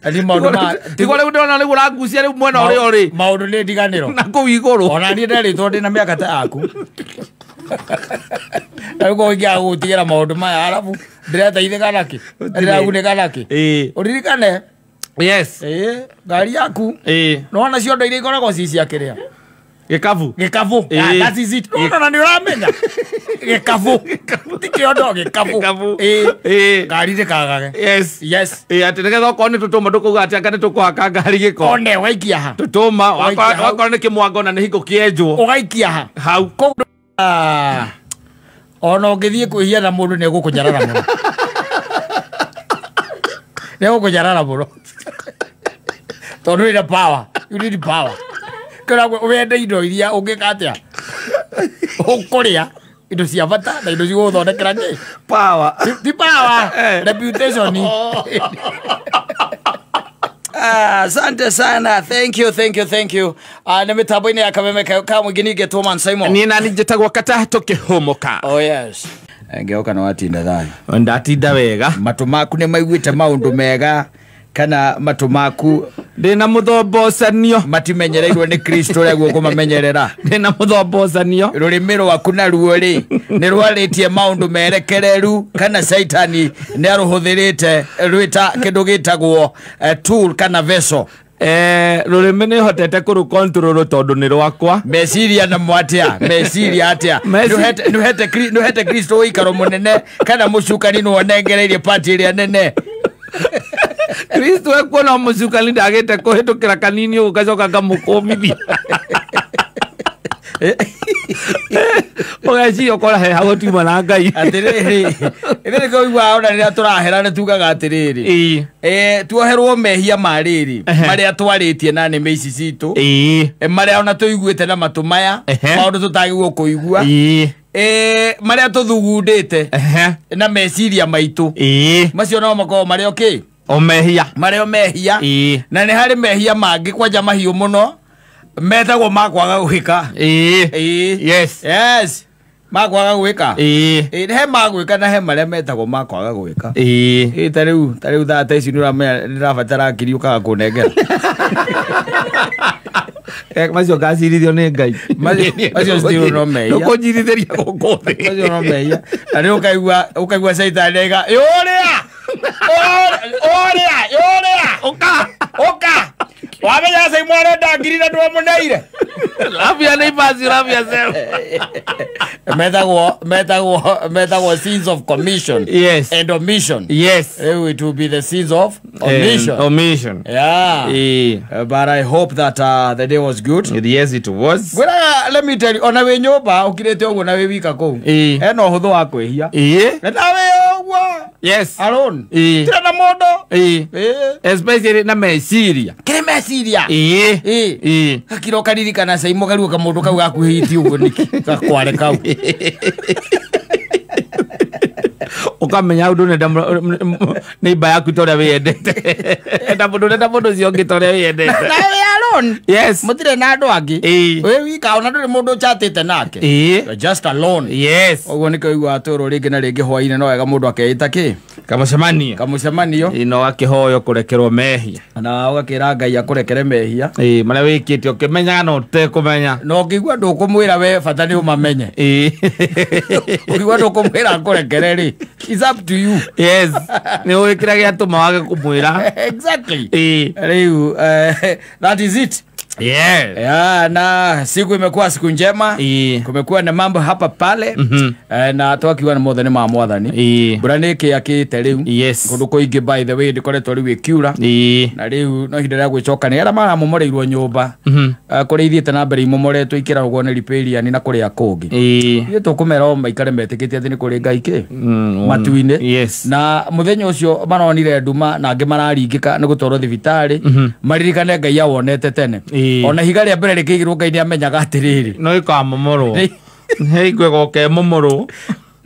Ani maũndũ ma Tiguo rĩu ndĩrona rĩu ũrangucia rĩu mwena ũrĩa ũrĩ. Maũndũ nĩ ndiganĩro. Na kũu igũrũ. Ona niĩ nderĩtwo ndĩ na mĩaka ta yaku. Na rĩu korwo ingĩaga gũgũtigĩra maũndũ maya arabu ndĩreteithĩka nakĩ? Ndĩragunĩka nakĩ? Ĩĩ. Ũririkane Yes. ĩĩ ngari yaku Ĩĩ. nĩwona ciondo iria ikoragwo ci cia kĩrĩa Gĩkabu. gĩkabũ. Ĩĩ. That is it. Nĩwona na nĩ ũramenya gĩkabũ ti kĩondo gĩkabũ. Gĩkabu. Ĩĩ. Ĩĩ. Ngari ndĩkagage. Yes. Yes. Ĩĩ atĩ nĩgetha okorwo nĩ tũtũma ndũkauga atĩ anga nĩ tũkũhaka ngari gĩko. One ũgaikia ha. Tũtũma Ũgaikia hau. wakorwo nĩ kĩmwango na nĩ hingo kĩenjwo. Ũgaikia ha. Hau. Kũu ona ũngĩthiĩ kwĩhia na mũndũ nĩegũkũnyarara mũno. Nĩegũkũnyarara mũno. Tondũ wĩna power. You need power. Kĩragwo wende indo iria ũngĩka atĩa? Ũkũrĩa indo cia bata na indo cigũgũthondekera kĩ? Power. Ti power, reputation. Asante sana. Thank you, thank you, thank you. Nĩ mĩtambo-inĩ ya Kameme ka mũingĩ ningĩ Man Simon. Niĩ nani njĩtagwo Kata tũkĩhũmũka. Oh yes. Ngĩoka nĩ watinda thayũ. Ndatinda wega. Matũ maku nĩ maiguĩte maũndũ mega kana matũ maku Ndĩna mũthombocanio. matimenyereirwo nĩ Kristo ũrĩa guo kũmamenyerera. Ndĩna mũthombocanio. Rũrĩmĩ rwaku naruo rĩ nĩ rwarĩtie maũndũ merekereru kana Caitani nĩ arũhũthĩrĩte rwĩta kĩndũ gĩtagwo tool kana vessel. Rũrĩmĩ nĩ hotete kũrũ control tondũ nĩ rwakwa. Meciria namo atĩa? Meciria atĩa? Nĩũhete Kristo ũikaro mũnene kana mũcukani nĩwe ũnengereirie party ĩrĩa nene? Kristo ekuona mũcukani ndagĩte kũhĩtũkĩra kanini ũguo gacoka ngamũkũmithia. Ũgeciria ũkora he hau tiuma na Ngai. Atĩrĩrĩ, ithuĩ nĩkĩo ũiguaga ona rĩrĩa tũrahera nĩ tugaga atĩrĩrĩ. Ĩĩ. Tuoherwo mehia ma rĩrĩ Ehe. marĩa twarĩtie na nĩmĩ ici citũ. Ĩĩ. Marĩa ona tũiguĩte na matũ maya Ehe. maũndũ tũtagĩrĩirwo kũigua. Ĩĩ. Marĩa tũthugundĩte Ehe. na meciria maitũ. Ĩĩ. Macio no makorwo marĩ o kĩ? O mehia. Marĩ o mehia. Ĩĩ. Na nĩ harĩ mehia mangĩ kwanja mahiũ mũno metagwo ma kwaga gwĩka. Ĩĩ. Ĩĩ. Yes. Yes. Ma kwaga gwĩka. Ĩĩ. Ĩĩ, he ma gwĩka na he marĩa metagwo ma kwaga gwĩka. Ĩĩ. Ĩĩ, ta rĩu thaa ta ici nĩũramenya nĩndĩrabatara ngiri ũkaga kũnengera. Macio ngacirithio nĩ Ngai. Macio still no mehia. Ndũkũnjirithĩria gũkũ thĩ. Macio no mehia. Na rĩu ũkaigua caitani aiga, "Yũrĩa! Ũrĩa! Yũrĩa! Ũka! Ũka! Wamenya Simon arenda ngiri na ndwamũneire." Love your neighbors, you love yourself. Metagwo sins of commission. Yes. And omission. Yes. Rĩu it will be the sins of omission. And omission. Yeah. Ĩĩ. But I hope that the day was good. Yes, it was. Ngwĩraga, let me tell you, ona wĩ nyũmba ũkirĩte ũguo na wĩ wika kũu. Ĩĩ. Hena ũhũthũ wa kwĩhia. Ĩĩ. Na wĩ ũguo. Yes. Alone. Ĩĩ. Tira na mũndũ. Ĩĩ. Ĩĩ. Especially na meciria. Kĩrĩ meciria. Ĩĩ. Ĩĩ. Ĩĩ. Gakira ũkaririkana Caimo karuo kamũndũ kau gakuhĩtie ũguo nĩkĩ? Gakware kau. Ũkamenya hau ndũnenda neighbor yaku ta ũrĩa wĩyendete. Enda mũndũ ndũnenda mũndũ ũcio ũngĩ ta ũrĩa wĩyendete. Na wĩ alone. Yes. Mũtirĩ na andũ angĩ. Ĩĩ. Wĩ wika ona ndũrĩ mũndũ ũchatĩte nake. Ĩĩ. You're just alone. Yes. Ũguo nĩkĩo ũiguaga twĩrwo rĩngĩ na rĩngĩ hwaĩ-inĩ no wega mũndũ akeĩta kĩ? Kamũcemanio. Kamũcemanio. Ĩĩ, no akĩhoywo kũrekerwo mehia. Na ũgakĩra Ngai akũrekere mehia. Ĩĩ, marĩa wĩkĩte ũkĩmenyaga na ũtekũmenya. Na ũngĩigua ndũkũmwĩra we bata nĩ ũmamenye. Ĩĩ. Ũngĩigua ndũkũmwĩra akũrekere rĩ, it's up to you. Yes. Nĩ ũĩ kĩrĩa gĩatũma wage kũmwĩra. Exactly. Ĩĩ. Rĩu that is it. Yes. Yeah, na siku imekuwa siku njema. Ĩĩ. Kumekuwa na mambo hapa pale. Na twakiuga nĩ mothe nĩ ma mwathani. Ĩĩ. Mbura nĩ ĩkĩakĩte rĩu. Yes. Kũndũ kũingĩ by the way ndĩkoretwo rĩu ĩkiura. Ĩĩ. Na rĩu no ihinda rĩa gwĩcokanĩra arĩa maramomoreirwo nyũmba. Kũrĩa ithiĩte na mbere imomoretwo ikĩragwo nĩ ripĩriani na kũrĩa kũngĩ. Ĩĩ. Ithuĩ tũkũmera o maikare metĩkĩtie atĩ nĩ kũrĩ Ngai kĩ? Mm, Matu-inĩ. Yes. Na mũthenya ũcio maronire nduma na angĩ mararingĩka nĩ gũtwarwo thibitarĩ maririkane Ngai awonete tene. Ĩĩ. Ona ihiga rĩa mbere rĩkĩigĩrwo Ngai nĩ amenyaga atĩrĩrĩ. No ĩkamomorwo. Nĩ- Nĩ ĩgoka ĩmomorwo.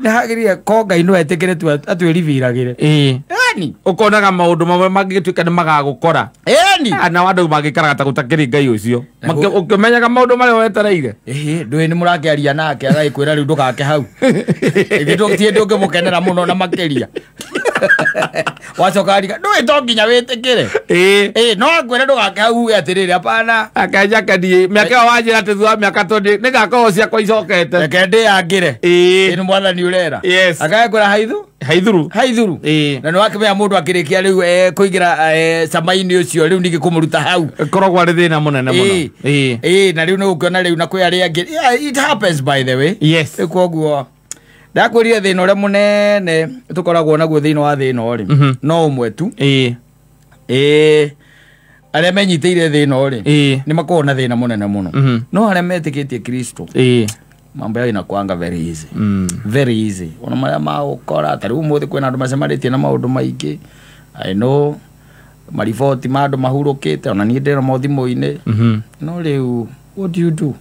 Nĩ hagĩrĩire ko Ngai no etĩkĩre tu atwĩribiragĩre. Ĩĩ. Ĩni. Ũkonaga maũndũ mamwe mangĩgĩtuĩka nĩ magagũkora. Ĩni. Na andũ mangĩikaraga ta gũtakĩrĩ Ngai ũcio. Ũkĩmenyaga maũndũ marĩa wetereire. Ĩhĩ, ndũĩ nĩ mũrakĩaria nake agagĩkwĩra rĩu ndũgake hau. Ithuĩ tiĩ ndũngĩmũkenera mũno na makĩria. Wacoka rika ndũĩ to nginya wĩtĩkĩre. Ĩĩ no ngwĩre ndũgake hau uge atĩrĩrĩ hapana. Akenja ndiĩ mĩaka ĩyo wanjĩra atĩ thutha wa mĩaka 20 nĩngakorwo ciakwa icokete. Reke ndĩyangĩre. Ĩĩ. Nĩ mwathani ũrera. Yes. Akakwĩra haithu haithuru haithuru. Ĩĩ. Na nĩ wakĩmenya mũndũ akĩrĩkia rĩu kũingĩra cama-inĩ ũcio rĩu ningĩ kũmũruta hau. Ĩkoragwo arĩ thĩna mũnene mũno. Ĩĩ. Ĩĩ na rĩu nĩ ũkuona rĩu na kwĩ arĩa angĩ. Yeah, it happens by the way. Yes. Koguo ndakwĩrire thĩna ũrĩa mũnene tũkoragwo naguo thĩinĩ wa thĩ ĩno rĩ no ũmwe tu. Ĩĩ. Ĩĩ arĩa menyitĩire thĩ ĩno rĩ Ĩĩ. nĩ makoragwo na thĩna mũnene mũno. No arĩa metĩkĩtie Kristo Ĩĩ. mambo yao inakuanga very easy. Very easy. Ona marĩa magũkora ta rĩu ũmũthĩ kwĩna andũ macemanĩtie na maũndũ maingĩ. I know mariboti ma andũ mahurũkĩte ona niĩ ndĩramo thimũ-inĩ. No rĩu what do you do?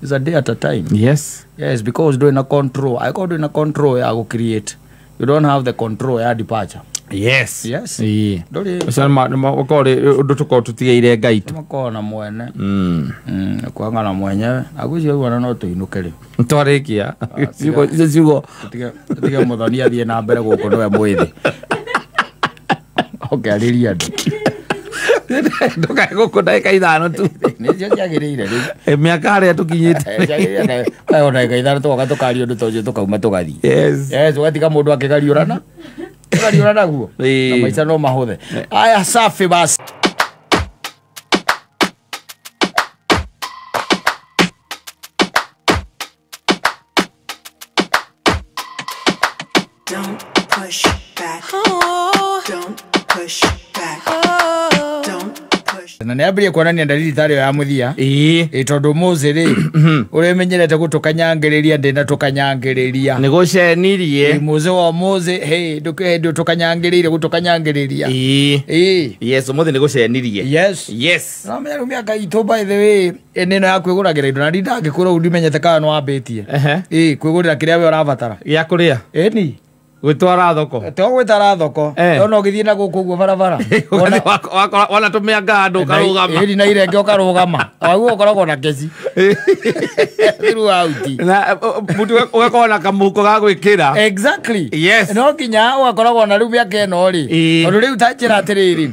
It's a day at a time. Yes. Yes, because doing a control. I got doing a control ya go create. You don't have the control ya departure. Yes. Yes. Ĩĩ. Ndũrĩ Ũcio ũkorwo ũndũ tũkorwo tũtigĩire Ngai tu. makorwo na mwene. Kwanga na mwenyewe. Agwĩciria rĩu ona no tũinũke rĩu. Twarĩkia. Ciugo icio ciugo. Tũtige mũthoni athiĩ na mbere gũkũ nĩwe mwĩthĩ. Oke arĩria andũ. Ndũkae gũkũ ndagĩka ithano tu. Nĩcio ciagĩrĩire rĩu. Mĩaka harĩa tũkinyĩte. Ciagĩrĩire ndagĩka ithano tũgoka tũkaria ũndũ ta ũcio tũkauma tũgathiĩ. Yes. Yes, ũgatiga mũndũ akĩgariũrana. Ũgariũrana naguo. Na maica no mahũthe. Aya safi basi. Don't push back. Don't push back. Don't push. Na nĩambĩrĩrie kuonania dalili tarĩ yo ya mũthia. Ĩĩ. Ĩ tondũ Mose rĩ ũrĩa ũmenyerete gũtũkanyangĩrĩria ndĩna tũkanyangĩrĩria. Nĩ gũcenirie. Mose wa Mose hey ndũkĩ tũkanyangĩrĩire gũtũkanyangĩrĩria. Ĩĩ. Ĩĩ. Yes, ũmũthĩ nĩ gũcenirie. Yes. Yes. No menya rĩu mĩaka itũ by the way ĩno ya kwĩgũragĩra indo na ndingĩkũra ũguo ndimenyete kana nĩ wambĩtie. Ĩĩ kwĩgũrĩra kĩrĩa we ũrabatara. Gĩa kũrĩa. Ĩni. Gwĩtwara thoko. To gwĩtara thoko. Ona ũgĩthiĩ na gũkũ ũguo barabara. Wona tũmĩanga handũ ũkarũgama. Ĩni na irenge ũkarũgama. Waguo ũkoragwo na keci. Throughout. Na mũtu ũgakorwo na kamũhuko ga gwĩkĩra. Exactly. Yes. No nginya ũgakoragwo na rĩu mĩaka ĩno rĩ. Tondũ rĩu ta njĩra atĩrĩrĩ.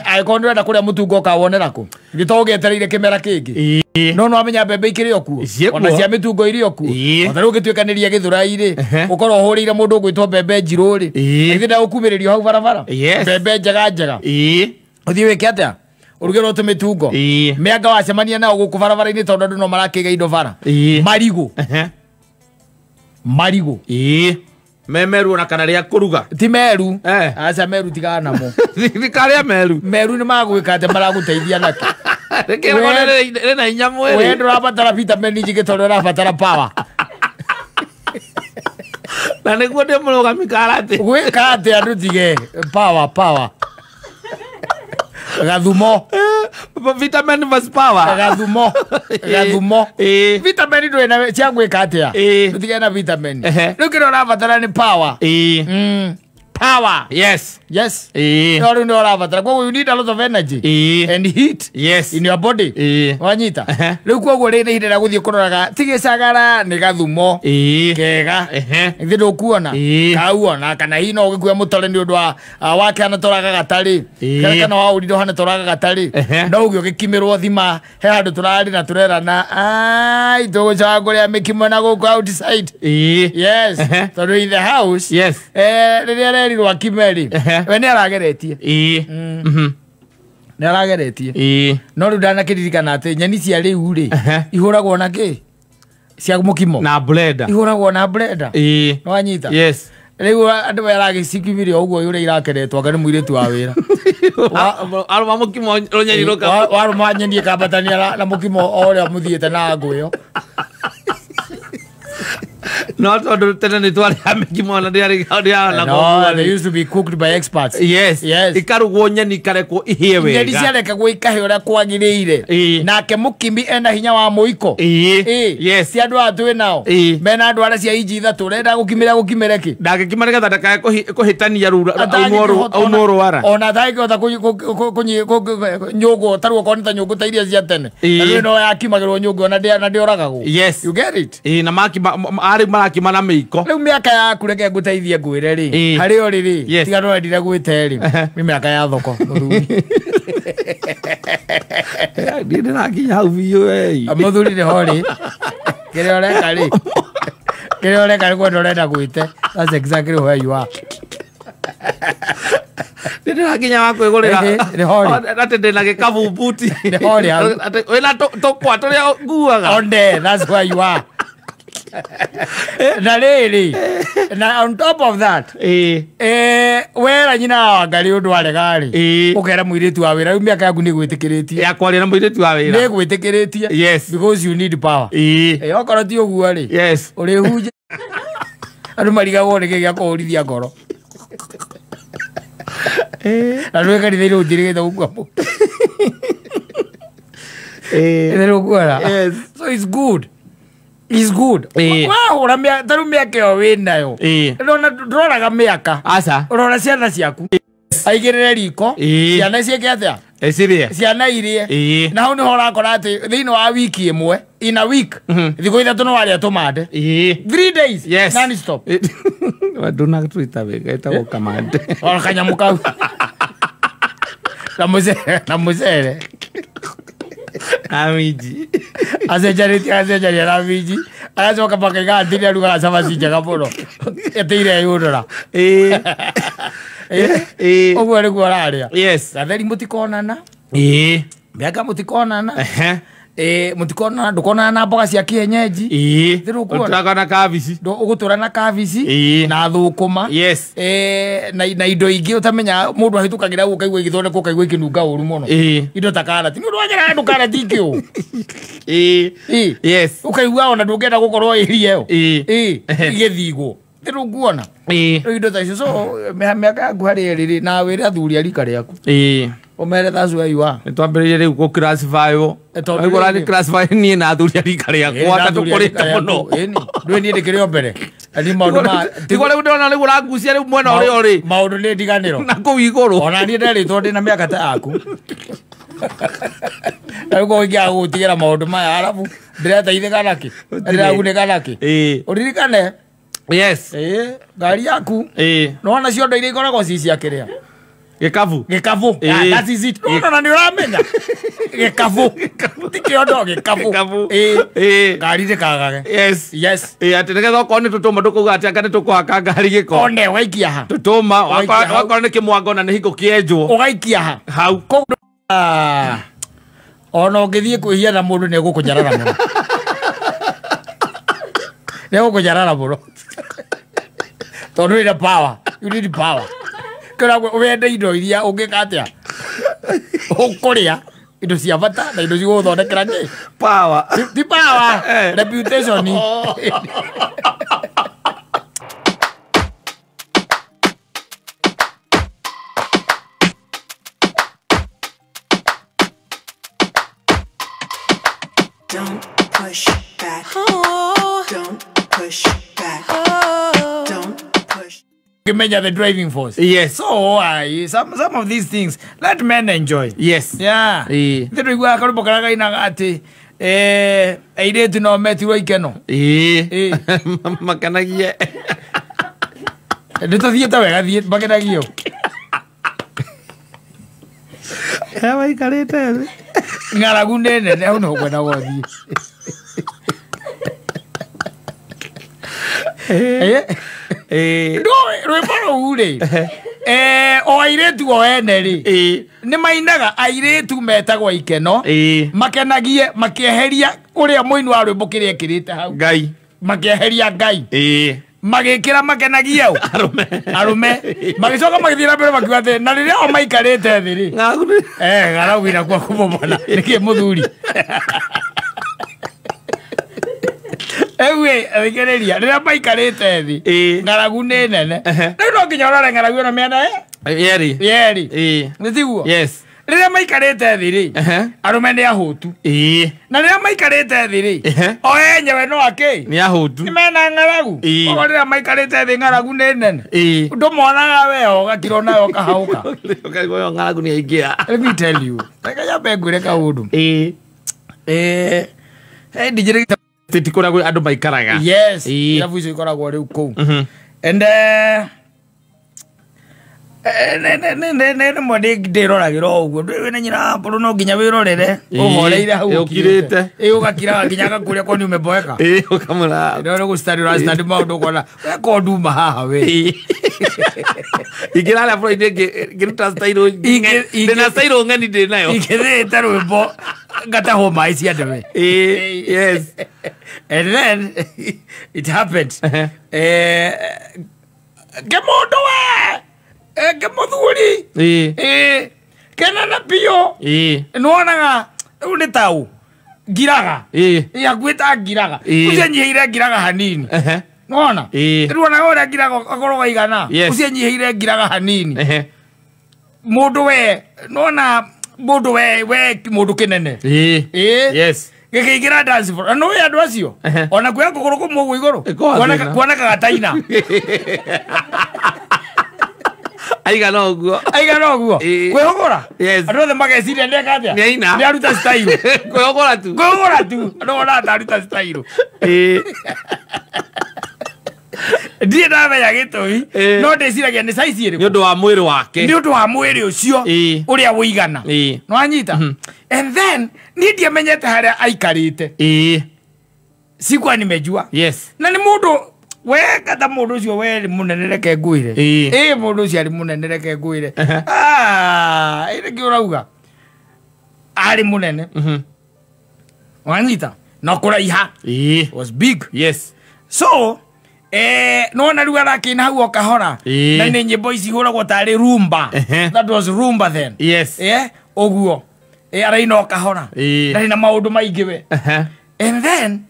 Angĩkorwo nĩũrenda kũrĩa mũtungo ũkawonera kũ? Githĩ to ũgĩetereire kĩmera kĩngĩ? No nĩwamenya mbembe ikĩrĩ o kuo? Ona cia mĩtungo irĩ o kuo? Ona rĩu ũngĩtuĩkanĩria Gĩthũrai rĩ, ũkorwo ũhũrĩire mũndũ ũgwĩtwo mbembe njirũ rĩ, githĩ ndegũkumĩrĩrio hau barabara? Mbembe njega njega. Ũthiĩ wĩke atĩa? Ũrugĩrwo tũmĩtungo. Mĩanga wacemania nao gũkũ barabara-inĩ tondũ andũ no marakĩiga indo bara. Marigũ. Marigũ. Memeru ona kana rĩa kũruga. Ti meru. Aca meru tigana namo. Nĩ karĩa meru. Meru nĩ magwĩka atĩ maragũteithia nakĩ. Rĩna hinya mwĩrĩ. We ndũrabatara vitamin nyingĩ tondũ ũrabatara power. Na nĩguo ndĩ mũrũgami karate. Gwĩka atĩ andũ tige power power. Gathumo. Vitamin versus power. Gathumo. Gathumo. Vitamin ndũrĩ na cia gwĩka atĩa? Tũtige na vitamin. Rĩu kĩrĩa ũrabatara nĩ power. Power. Yes. Yes. No rĩu nĩ ũrabatara. Koguo you need a lot of energy. And heat. Yes. In your body. Wanyita. Rĩu koguo rĩ nĩ ihinda rĩa gũthiĩ kũroraga ti gĩcagara nĩ gathumo. Kega. Githĩ ndũkuona? Kauona kana hihi no ũgĩkue mũtore nĩ ũndũ wa wake hana toraga gatarĩ. Kana waũrire hana toraga gatarĩ. No ũgĩ ũgĩkimĩrwo thima he handũ tũrarĩ na tũrerana ai tũgũcoka kũrĩa mĩkimo na gũkũ outside. Yes. Tondũ in the house. Yes. Rĩrĩa arerirwo akime rĩ we nĩ arageretie. Nĩ arageretie. No rĩu ndanakĩririkana atĩ nyeni cia rĩu rĩ ihũragwo na kĩ? Cia mũkimo. Na blender. Ihũragwo na blender. Nĩwanyita? Yes. Rĩu andũ maragĩcikimire ũguo ũrĩa irakeretwo anga nĩ mũirĩtu wa wĩra. Arũma mũkimo rũnyeni rũka. Warũma nyeni ĩkambatania na mũkimo o ũrĩa mũthiĩte na ngũ ĩyo. No tondũ tene nĩ twarĩaga mĩkimo na ndĩarĩ na No, they used to be cooked by experts. Yes. Yes. Ikarugwo nyeni ikarekwo ihĩe wega. Nyeni ciarekagwo ikahĩa ũrĩa kwagĩrĩire. Nake mũkimi ena hinya wa mũiko. Yes. Ti andũ aya twĩ nao. Mena andũ arĩa cia inji ithatũ ũrenda gũkimĩra gũkimĩre kĩ? Ndangĩkima nĩgetha ndakae kũhĩtania rĩu aumwo rwara. Ona atangĩhota nyũngũ tarĩu okorwo nĩ ta nyũngũ ta iria cia tene. Na rĩu no yakimagĩrwo nyũngũ ona ndĩoragagwo. Yes. You get it? Na makima arĩ Tũrakima na mĩiko. Rĩu mĩaka yaku reke ngũteithie ngwĩre rĩ, harĩ o rĩrĩ, tiga no endire gwĩte rĩ, nĩ mĩaka ya thoko mũthuri. Niĩ ndĩrakinya hau biũ ei. Mũthuri nĩ ho rĩ. Kĩrĩa ũreka rĩ. Kĩrĩa ũreka nĩ kwenda ũrenda gwĩte. That's exactly where you are. Ndĩrakinya wa kwĩgũrĩra. Atĩ ndĩna gĩkabu buti. Atĩ wĩna tũkwa tũrĩa nguaga. On there, that's where you are. Na rĩrĩ, na on top of that, wera nyina wa Ngai ũndũ arega rĩ, ũkera mũirĩtu wa wĩra, rĩu mĩaka yaku nĩ gwĩtĩkĩrĩtie. Ya kwaria na mũirĩtu wa wĩra. Nĩ gwĩtĩkĩrĩtie. Yes. Because you need power. Okorwo ti ũguo rĩ. Yes. Ũrĩhunja. Andũ marigagwo nĩ kĩ gĩa kũhũrithia ngoro. Na rĩu kanitha-inĩ ũtirĩgĩte gũkua mũndũ. Yes. So it's good. It's good. Wahũra ta rĩu mĩaka ĩyo wĩnayo. Ndũroraga mĩaka. Aca. Ũrora ciana ciaku. Aigĩrĩre riko. Ciana ciĩke atĩa? Cirie. Ciana irie. Na hau nĩho ũrakora atĩ thĩinĩ wa wiki ĩmwe, in a week, thikũ ithatũ nĩ warĩa tũmande. 3 days. Yes. Non stop. Ndũnatwĩta wega, ĩtagwo kamande. Oro kanyamũ kau. Na mũcere, na mũcere. Amiji. Acenjanĩtie na minji. Agacoka makaiga atĩ arugaga cabaci njega mũno. Eteire yũndũra. Ũguo nĩguo ũrarĩa. Yes. Gatheri mũtikonana. Mĩaka mũtikonana. Mũtikonana, ndũkonana na mboga cia kienyeji. Ũtũraga na kabici. Ũgũtũra na kabici. Na thũkũma. Yes. Na indo ingĩ ũtamenya mũndũ ahĩtũkagĩra ũguo ũkaigua igĩthondekwo ũkaigua ikĩnunga ũru mũno. Indo ta karati. Nĩ ũndũ wagera handũ karati ikĩũ. Yes. Ũkaigua ona ndũngĩenda gũkorwo ĩria ĩyo. Igĩthigwo. Rĩu nguona. Rĩu indo ta icio. So mĩaka yaku harĩ ĩrĩ na wĩre athuri a rika rĩaku. Ũmere that's where you are. Nĩtwambĩrĩirie rĩu gũ-classify wo. Rĩu ũrathiĩ classify niĩ na athuri a rika rĩakwa ta tũkũrĩte mũno. Ndũĩ niĩ ndĩkĩrĩ o mbere. Ni maũndũ ma tiguo rĩu ndĩrona rĩu ũrangucia rĩu mwena ũrĩa ũrĩ. Maũndũ nĩ ndiganĩro. Na kũu igũrũ. Ona niĩ nderĩtwo ndĩna mĩaka ta yaku. Na rĩu koguo ingĩaga gũgũtigĩra maũndũ maya arabu ndĩreteithĩka nakĩ? Ndĩragunĩka nakĩ? Ũririkane. Yes. Ngari yaku. Nĩwona ciondo iria ikoragwo ci cia kĩrĩa? Gĩkabu. Gĩkabu. That is it. No, na nĩ ũramenya. Gĩkabu. Ti kĩondo, gĩkabu. Ngari ndĩkagage. Yes. Yes. Atĩ nĩgetha okorwo nĩ tũtũma ndũkauga atĩ anga nĩ tũkũhaka ngari gĩko. One ũgaikia ha. Tũtũma wakorwo nĩ kĩmwango na nĩ hingo kĩenjwo. Ũgaikia ha. Hau. Ona ũngĩthiĩ kwĩhia na mũndũ nĩ egũkũnyarara mũno. Nĩ egũkũnyarara mũno. Tondũ wĩna power. You need power. Wende indo iria ũngĩka atĩa? Ũkũrĩa indo cia bata na indo cigũgũthondekera kĩ? Power. Ti power. Reputation. Don't push back. Don't push back. Don't push. Measure the driving force. Yes. So some of these things let men enjoy. Yes. Yeah. Ndĩrũigua karũmbo karĩa kainaga atĩ airĩtu no metirwo ikeno. Makenagie. Nĩtũthiĩte wega thiĩ makenagio. Waikarĩte thĩ. Ng'aragu nĩ nene hau nĩho ngwenda gũthiĩ. Rwĩmbo rũu rĩ, o airĩtu o ene rĩ, nĩ mainaga airĩtu metagwo ikeno, makenagie makĩeheria ũrĩa mũini wa rwĩmbo kĩrĩa ekĩrĩte hau. Ngai. Makĩeheria Ngai. Magĩkĩra makenagie ũ? Arũme. Arũme. Magĩcoka magĩthiĩ na mbere makiuga atĩ na rĩrĩa o maikarĩte thĩ rĩ. Ng'aragu inakuwa kũmomona. Nĩkĩ mũthuri? Ewe, thikĩrĩria, rĩrĩa maikarĩte thĩ, ng'aragu nĩ nene. Rĩu no nginya ũrore ng'aragu ĩno mĩena yerĩ. Yerĩ. Nĩ tiguo? Yes. Rĩrĩa maikarĩte thĩ rĩ, arũme nĩ ahũtu. Na rĩrĩa maikarĩte thĩ rĩ, o enyewe no akĩ? Nĩ ahũtu. Nĩ mena ng'aragu. Koguo rĩrĩa maikarĩte thĩ ng'aragu nĩ nene. Ndũmonaga we ũgakira nawe ũkahaũka. Ũkaigua ĩyo ng'aragu nĩ yaingĩra. Let me tell you. Reke nyambe ngwĩre kaũndũ. Ndinjĩrĩgĩte Estate kũrĩa gwĩ andũ maikaraga. Yes. Ĩĩ. Irabu icio ikoragwo rĩu kũu. And rĩmwe ndĩroragĩra o ũguo wĩna nyina wa mbũrũ no nginya wĩrorere Ĩĩ, ũhoreire hau ĩ, ũkirĩte. Ĩ, ũgakira nginya agakũria kwani umeboeka. Ĩĩ, ũkamũra. No nĩ gũcitari ũracitari maũndũ ũkona weka nduma haha we. Ĩĩ. Ingĩra harĩa bũrũri-inĩ ngĩruta style ndĩna style ng'eni ndĩ nayo. Ingĩthĩte rwĩmbo ngatahwo maĩ cia ndebe. Ĩĩ, yes. And then it happened. Ehe. Ngĩmũndũ we, ngĩmũthuri. Ĩĩ. Ĩĩ, kenana biũ. Ĩĩ. Nĩwonaga rĩu nĩ taũ ngiraga. Ĩĩ. Ĩ, hakuhĩ ta ngiraga. Ĩĩ. Ũcio nyihĩire ngiraga hanini. Ehe. Nĩwona? Ĩĩ. Rĩu onaga ũrĩa ngiraga akoragwo aigana. Yes. Ũcio nyihĩire ngiraga hanini. Ehe. Mũndũ we, nĩwona mũndũ we mũndũ kĩnene. Ĩĩ. Ĩĩ. Yes. Gĩkĩingĩra dance floor. Na nĩũĩ andũ acio? Ehe. Ona kuoya kũgũrũ kũmwe ũguo igũrũ. Ĩkoragwo thĩna. Kuonekaga taina. Aigana ũguo. Aigana ũguo. Ĩĩ. Kwĩhũgũra. Yes. Andũ othe mageciria nĩeka atĩa? Nĩaina. Nĩaruta style. Kwĩhũgũra tu. Kwĩhũgũra tu. Andũ monaga ta aruta style. Ĩĩ. Ndirĩ ndamenya gĩtũmi. Ĩĩ. No ndĩciragia nĩ size Nĩ ĩrĩkũ. ũndũ wa mwĩrĩ wake. Nĩ ũndũ wa mwĩrĩ ũcio Ĩĩ. ũrĩa wũigana. Ĩĩ. Nĩwanyita? And then niĩ ndiamenyete harĩa aikarĩte. Ĩĩ. Sikuwa nimejua. Yes. Na nĩ mũndũ we kata mũndũ ũcio we nĩ mũnene reke ngwĩre. Ĩĩ. Ĩĩ mũndũ ũcio arĩ mũnene reke ngwĩre. Ehe. Ah, ĩ nĩkĩo ũrauga. Arĩ mũnene. Wanyita? Na kũraiha. Ĩĩ. Was big. Yes. So, nona rĩu arakĩina hau o kahora. Ĩĩ. Na nĩ nyĩmbo ici ihũragwo tarĩ rumba. Ehe. That was rumba then. Yes. Ũguo. Araina o kahora. Ĩĩ. Ndarĩ na maũndũ maingĩ we. Ehe. And then,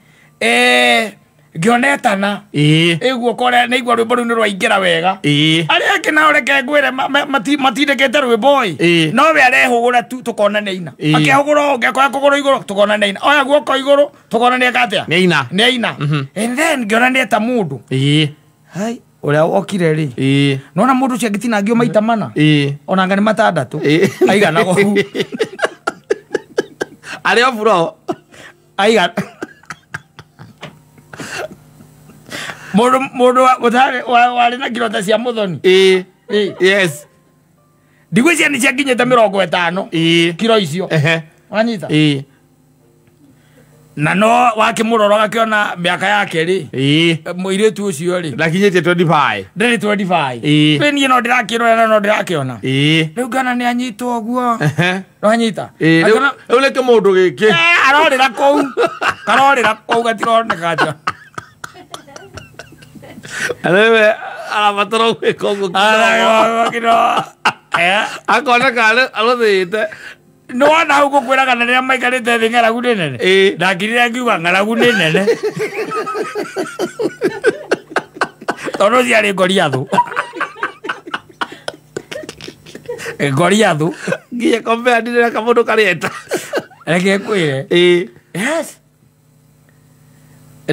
ngĩona etana. Ĩĩ. Ĩguo kore nĩigua rwĩmbo rũu nĩ rwaingĩra wega. Ĩĩ. Arĩa angĩ nao reke ngwĩre matindĩkĩte rwĩmbo ĩ. Ĩĩ. No we arehũgũra tu tũkona nĩ aina. Ĩĩ. Akehũgũra ũngĩ akoya kũgũrũ igũrũ tũkona nĩ aina. Oya guoko igũrũ tũkona nĩ eka atĩa? Nĩ aina. Nĩ aina. And then ngĩona nĩ eta mũndũ. Ĩĩ. Hai, ũrĩa wokire rĩ. Ĩĩ. Nona mũndũ ũcio angĩtinangio maita mana. Ĩĩ. Ona anga nĩ matandatũ. Ĩĩ. Aigana ũguo. Arĩ o buro. Aigana. Mũndũ warĩ na kiro ta cia mũthoni. Ĩĩ. Ĩĩ. Yes. Ndigwĩciria nĩ ciakinyĩte 50. Ĩĩ. Kiro icio. Ehe. Wanyita? Ĩĩ. Na no wakĩmũrora ũgakĩona mĩaka yake rĩ. Ĩĩ. Mũirĩtu ũcio rĩ. Ndakinyĩtie 25. Ndarĩ 25. Ĩĩ. Rĩu niĩ no ndĩrakĩrora na no ndĩrakĩona. Ĩĩ. Rĩu ngĩona nĩ anyitwo ũguo. Ehe. Nĩwanyita? Ĩĩ. Akĩona- Rĩu nĩ kĩmũndũ gĩkĩ. Arorĩra kũu. Karorĩra kũu gatironeka atĩa. Rĩu arabatara gwĩka ũguo kidogo. Akoneka arũthĩte. Nĩwona hau ngũkwĩraga na rĩrĩa maikarĩte thĩ ng'aragu nĩ nene. Ĩĩ. Ndakirire ngiuga ng'aragu nĩ nene. Tondũ ũcio arĩ Goliathũ. Goliathũ. Nginya compare ndire na kamũndũ karĩeta. Reke ngwĩre. Ĩĩ. Yes.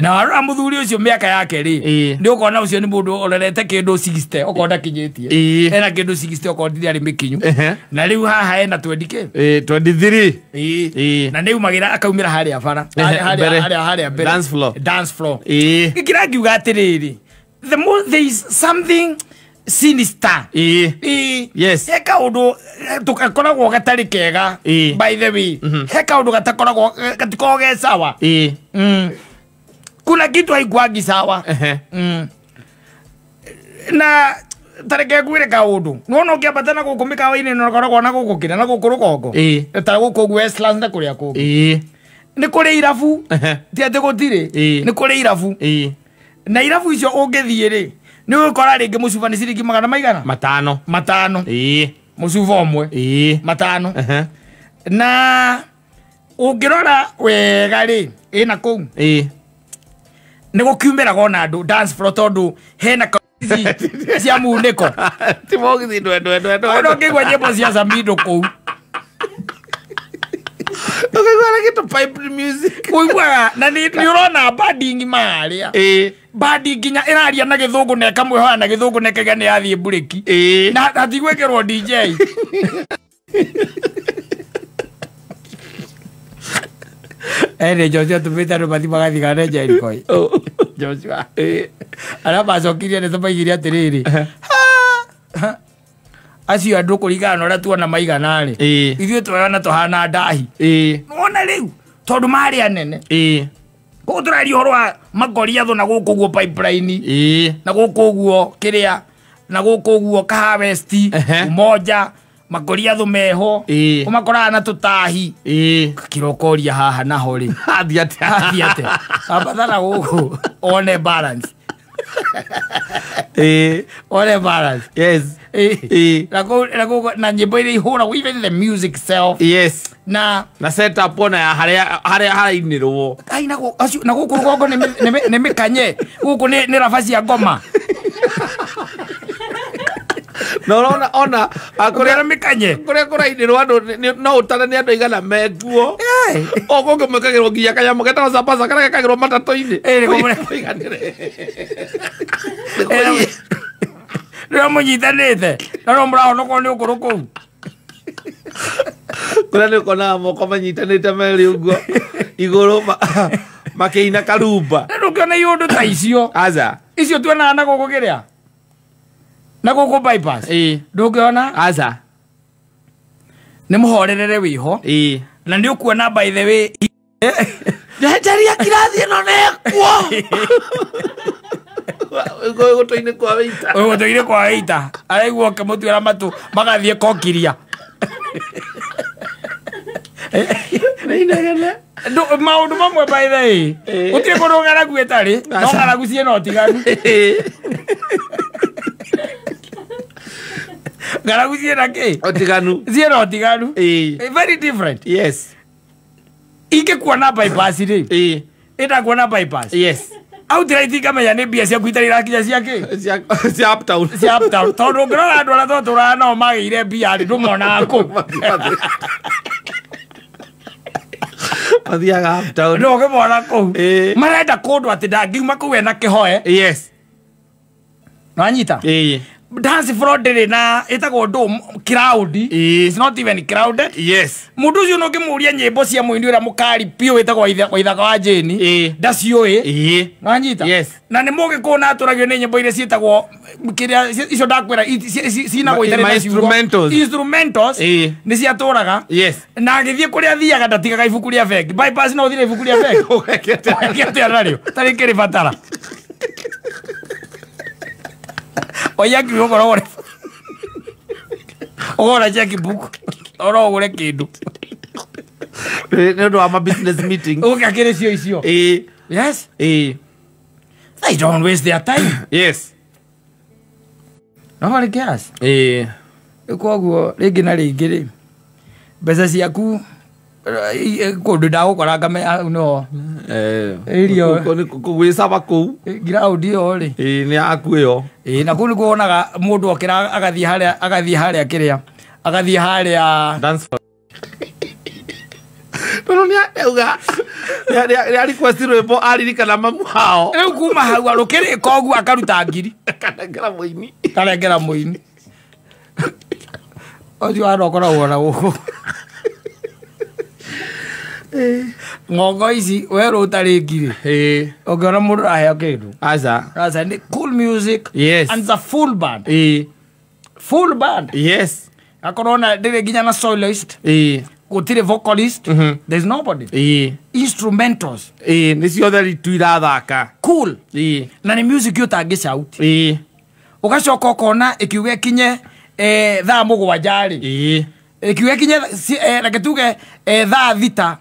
Na warora mũthuri ũcio mĩaka yake rĩ, Ĩĩ. nĩ ũkona ũcio nĩ mũndũ ũrorete kĩndũ 60 okorwo ndakinyĩtie. Ĩĩ. Ena kĩndũ 60 okorwo ndirĩ arĩ mĩkinyu. Ehe. Na rĩu haha ena 20 kĩ? Ĩĩ, 23. Ĩĩ. Ĩĩ. Na nĩ umagĩra akaumĩra harĩa bara. Ehe, Harĩa mbere. harĩa mbere. Dance floor. Dance floor. Ĩĩ. Gĩkĩra ngiuga atĩrĩrĩ, the more there is something sinister. Ĩĩ. Ĩĩ. Yes. He kaũndũ tũgakoragwo gatarĩ kega. Ĩĩ. By the way. He kaũndũ gatakoragwo gatikoragwo ge sawa. Ĩĩ. Kuna kitu haikuangi sawa. Ehe. Na tareke ngwĩre kaũndũ nĩwona ũngĩambata na gũkũ mĩkawa-inĩ na ũkoragwo na gũkũ kĩrĩa na gũkũ rũgongo. Ĩĩ. Ta gũkũ ũguo Westlands na kũrĩa kũngĩ. Ĩĩ. Nĩ kũrĩ irabu. Ehe. Ti atĩ gũtirĩ. Ĩĩ. Nĩ kũrĩ irabu. Ĩĩ. Na irabu icio ũngĩthiĩ rĩ, nĩ ũgũkora rĩngĩ mũcuba nĩ ciringi magana maigana? Matano. Matano. Ĩĩ. Mũcuba ũmwe. Ĩĩ. Matano. Ehe. Na ũngĩrora wega rĩ, ĩna kũu. Ĩĩ. Nĩ gũkiumĩraga ona andũ dance floor tondũ hena cia munĩko. Ti mũgithi ndwe ndwe ndwe ndwe. Ona ũngĩigua nyĩmbo cia Samido kũu. Ũkaigua na kĩndũ pipe music. Ũiguaga na nĩ ũrona bandi ng'ima harĩa. Ĩĩ. Bandi nginya ĩraria na gĩthũngũ na ĩkamwĩhoya na gĩthũngũ na ĩkauga nĩ yathiĩ mburĩki. Ĩĩ. Na hatigwĩkĩrwo DJ. Ene Joshua tumĩte andũ mathi magathigane Jericho. Joshua arĩa macokirie nĩ tũmaigire atĩrĩrĩ, acio andũ kũringana na ũrĩa tuona maigana rĩ, ithuĩ tũrona tũhana ndahi. Nĩwona rĩu tondũ marĩ anene. Koguo tũraria ũhoro wa makoriathũ na gũkũ ũguo pipeline, na gũkũ ũguo kĩrĩa, na gũkũ ũguo Kahawa West, Umoja, makoriathũ meho, ũmakoraga na tũtahi. Kĩrokoria haha naho rĩ, Athiĩ atĩa? Athiĩ atĩa? Ambathana gũkũ one balance. One balance. Yes. Na kũu na nyĩmbo iria ihũragwo, even the music itself. Yes. Na na setup ona ya harĩa harĩa harainĩrwo. Ai, na acio na gũkũ rũgongo nĩ mĩkanye, gũkũ nĩ raba cia ngoma. Na ũrona ona kũrĩa nĩ mĩkanye, kũrĩa kũrainĩrwo andũ no ũtare nĩ andũ aigana mekuo. O kũngĩ mwĩkagĩrwo nginya kanyamũ getagwo zapasa karĩa gekagĩrwo matatũ-inĩ. Kũiganĩre. Rĩrĩa mũnyitanĩte na no mũrahonokwo nĩ ũkũrũ kũu. Kũrĩa nĩ ũkonaga moko manyitanĩte merĩ ũguo igũrũ makĩina karumba. Na ndũngĩona iũndũ ta icio. Aca. Icio tuonaga na gũkũ kĩrĩa, na gũkũ bypass. Ndũngĩona. Aca. Nĩ mũhorerere wĩho. Na nĩ ũkuona by the way njeheria kirathi ĩno nĩkuo. Gũtũ-inĩ kwa wĩita. Gũtũ-inĩ kwa wĩita. Araigua ũkĩmũtuĩra matũ magathiĩ kokiria. Nĩ inegene. Maũndũ mamwe by the way, gũtirĩ kũndũ ng'aragu ĩtarĩ, no ng'aragu ciĩna ũtiganu. Ng'aragu ciĩna kĩ? Ũtiganu. Ciĩna ũtiganu. Very different. Yes. Ingĩkuona bypass rĩ, ĩtakuona bypass. Yes. Outright ngamenya nĩ mbia ciaku itarĩ irakinya cia kĩ? Cia uptown. Cia uptown. Tondũ ũngĩrora andũ arĩa twatũraga nao magĩire mbia rĩ, ndũmonaga kũu. Mathiaga uptown. No ũkĩmona kũu. Marenda kũndũ atĩ ndangiuma kũu ena kĩhoe. Yes. Nĩwanyita? Dance floor ndĩrĩ na ĩtagwo ndũ crowd. It's not even crowded. Yes. Mũndũ ũcio no ũngĩmũria nyĩmbo cia mũini ũrĩa mũkari biũ wĩtagwo Waithaka wa Jane, ndaciũĩ. Nĩwanyita? Yes. Na nĩ mũgĩkũyũ na atũragio nĩ nyĩmbo iria ciĩtagwo kĩrĩa icio ndakwĩra cinagwo itarĩ na ciugo. Instrumentals. Instrumentals nĩ ciatũraga. Yes. Na agĩthiĩ kũrĩa athiaga ndatigaga ibuku rĩa bengi. Bypass no ũthire ibuku rĩa bengi. Ũgeke atĩa narĩo? Tarĩ kĩrĩ batara. Oya kiugo ũkoragwo ũgũra checkbook oro ũgũre kĩndũ. Nĩ ũndũ wa ma business meeting. Ũke akĩrĩ cio icio. Yes. They don't waste their time. Yes. Nobody cares. Koguo rĩngĩ na rĩngĩ rĩ, mbeca ciaku kũndũ ndagũkora ngamenya no. Irio. Gwĩcaba kũu. Ground ĩyo rĩ. Nĩ yaku ĩyo. Na kũu nĩkuo wonaga mũndũ okĩra agathiĩ harĩa, agathiĩ harĩa kĩrĩa, agathiĩ harĩa dance floor. Tondũ nĩ auga, nĩ request rwĩmbo aririkana mamu wao. Rĩu kuma hau arũkĩrĩka ũguo akaruta ngiri. Akanengera mũini. Akanengera mũini. Ũcio hana ũkoragwo na gũkũ. Ng'ongo ici werũ ũtarĩ ngiri. Ũngĩona mũndũ araheo kĩndũ. Aca. Aca, nĩ cool music. Yes. And it's a full band. Full band. Yes. Akorwo na ndĩrĩ nginya na soloist. Gũtirĩ vocalist. There's nobody. Instrumentals. Nĩ ciothe tu irathaka. Cool. Na nĩ music ũtangĩ shout. Ũgacoka ũkona ĩkiuga ĩkinye thaa mũgwanja rĩ. Ĩkiuga ĩkinye reke tuge thaa thita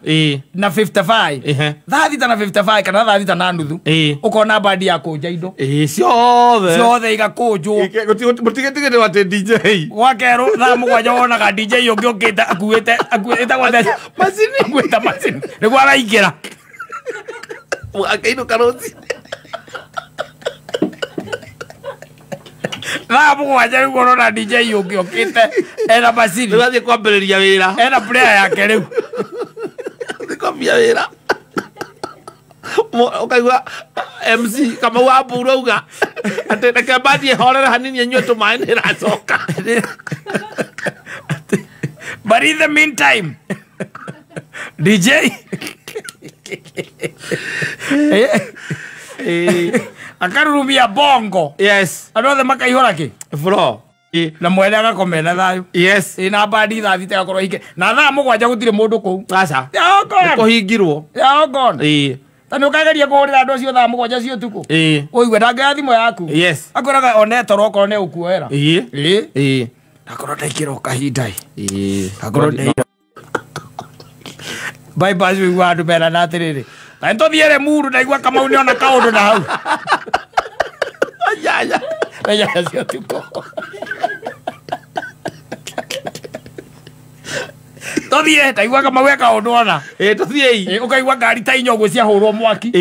na 55. Thaa thita na 55 kana thaa thita na nuthu. Ũkona bandi ya kũnja indo. Ciothe. Ciothe igakũnjwo. Mũtigetigĩrwo atĩ DJ. Gwakerwo thaa mũgwanja wonaga DJ ũngĩ ũkĩte akuĩte, akuĩte gwathe macini. Akuĩte macini. Nĩguo araingĩra. Akĩinũka rũcinĩ. Thaa mũgwanja rĩu ũrona DJ ũngĩ ũkĩte ena macini. Rĩu athiĩ kwambĩrĩria wĩra. Ena player yake rĩu. Athiĩ kwambia wĩra. Ũkaigua MC Kamau wa Mburu auga atĩ reke bandi ĩhorere hanini ĩnyue tũmaĩ nĩ ĩracoka. But in the meantime, DJ Akarurumia bongo. Yes. Andũ othe makaihũra kĩ? Floor. Na mwene agakomera na thayũ. Yes. Ĩ na bandi thaa thita agakorwo hingĩ. Na thaa 7 gũtirĩ mũndũ kũu. Aca. They are all gone. Kũhingirwo. They are all gone. Ta nĩ ũkageria kũhũrĩra andũ acio thaa 7 cia ũtukũ. Ũigue ndangĩoya thimũ yaku. Yes. Akwĩraga one toro okorwo nĩ ũkuoera. Ndakorwo ndaingĩra o kahinda ĩ. Ndakorwo ndaingĩra. Bypass wĩigua andũ merana atĩrĩrĩ. Ta nĩtũthiĩ Limuru ndaigua Kamau nĩona kaũndũ na hau. Ayaya. Thaa cia ũtukũ. Tũthiĩ ndaigua Kamau e kaũndũ ona. Tũthiĩi. Ũkaigua ngari ta inya ũguo ciahũrwo mwaki.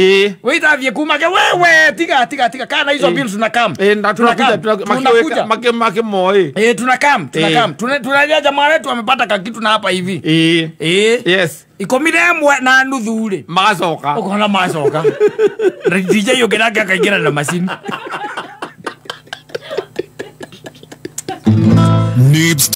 Wĩtathiĩ kuma ke wewe tiga tiga tiga kana hizo bills tunakam. Na tunakuja makimoe. Tunakam tunakam. Tunaja jamaa wetu amepata kakitu na hapa hivi. Yes. 11:30 rĩ. Magacoka. Ũkona macoka. Na DJ ũngĩ nake akaingĩra na macini. Nibs.